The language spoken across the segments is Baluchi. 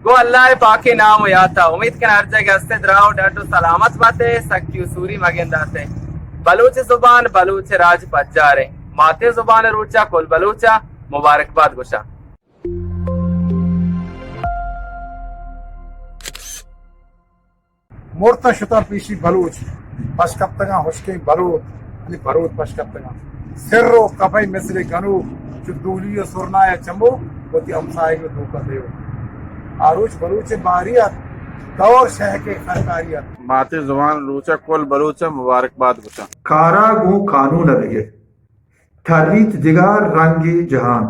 گوں اللہ ءِ پاکیں نام ءُ یات ءَ، امید کن ہر جاگہ ہستے دراہ ءُ ڈڈ ءُ سلامت باتے، سکی ءُ سوری مگنداتے۔ بلوچ زبان بلوچ راج پجاریں، ماتیں زبان روچا کل بلوچا مبارکباد گوشاں۔ مرتاں شتاں پیشی بلوچ، پش کپتگاں ہشکیں بلوت، یعنی بروت پش کپتگاں۔ سر و کپئے مثل گنوک، چو دولی و سرنایا چموک، وتی ہمساہگ و توکا دیو۔ آروچ بلوچ باری ات، دور شہک خرکاری ات۔ ماتی زبان روچا کل بلوچا مبارکباد گوشاں۔ کارا گوں قانون بگر، تریت دگہ رنگے جہان،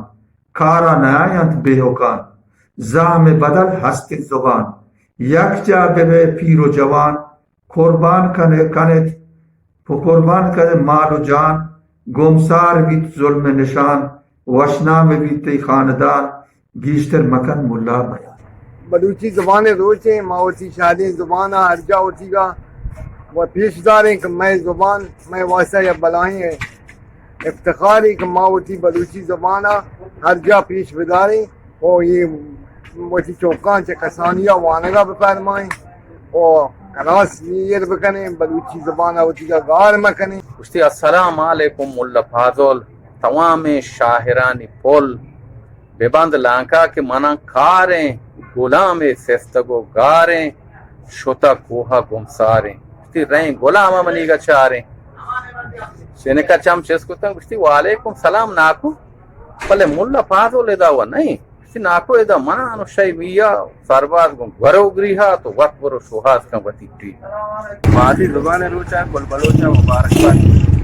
کارا نیاینت بیہکان، زہم بدل ہستیں زبان، یکجا ببئے پیر و جوان، قربان کن، کنت، قربان کنت مال و جان، گمسار بیت ظلم نشان، وشنام بیت تئی خاندان، گیشتر مکن ملا بیان۔ بلوچی زبان روچیں، ما وتی شادیں زبان ہر جا وتیگا و پیش داریں کہ مئے زبان مئے واسطہ یا بلاہیں افتخارے کہ ما وتی بلوچی زبان ءَ ہر جا پیش بداریں و یہ وتی چوکاں چہ کسانی ءَ وانگ ءَ بفرمائیں و کلاس ایر بکنیں، بلوچی زبان ءَ وتی گار مکنیں۔ گوشتی، السلام علیکم ملا فاضل، توامیں شاعرانی پل، ببند لانکا کہ مناں کاریں، غلامے سستگ و گاریں، شتہ کوہ ءَ گمساریں۔ گوشتی، رئیں غلام ءَ منیگا چاریں۔ شنکا چم چست کتن، گوشتی، وعلیکم سلام ناکو، بلے ملا فاضل ادا و نئیں۔ گوشتی، ناکو ادا مناں انو شئی میا سرباز گوں گورو گریہا، تو وت برو شوہاز کن وتی ٹی۔ ماتی زبان روچا کل بلوچا مبارکباد۔